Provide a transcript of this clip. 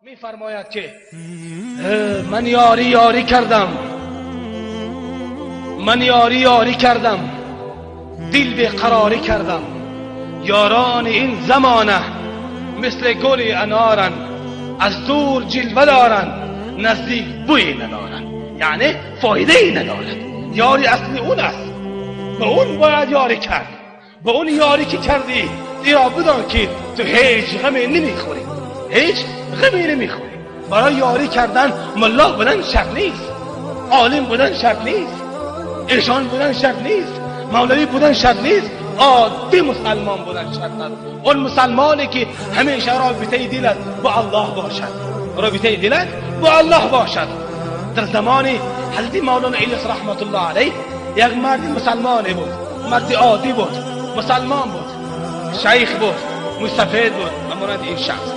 Мефармояд ки ман ёрӣ ёрӣ кардам, ман ёрӣ ёрӣ кардам, дил беқарорӣ кардам. Ёрони ин замона мисли гули аноранд, аз дур ҷилва доранд, наздик бӯй надоранд. Яъне фоидае надорад. Ёри аслӣ он аст, ба он бояд ёрӣ кард. Ба он ёрӣ ки кардӣ, зеро бидон ки ту ҳеҷ ғаме намехӯрӣ, ҳеҷ ғаме намехӯрӣ. Барои ёрӣ кардан мулло будан шарт нест, олим будан шарт нест, эшон будан шарт нест, мавлавӣ будан шарт нест, оддӣ мусалмон будан шарт аст. Он мусалмоне ки ҳамеша робитаи дилат бо Аллоҳ бошад, робитаи дилат бо Аллоҳ бошад. Дар замони ҳазрати Мавлоно Илёс раҳматуллоҳ алайҳ як марди мусалмоне буд, марди оддӣ буд, мусалмон буд, шайх буд, мустафид буд, ба монанди ин шахс.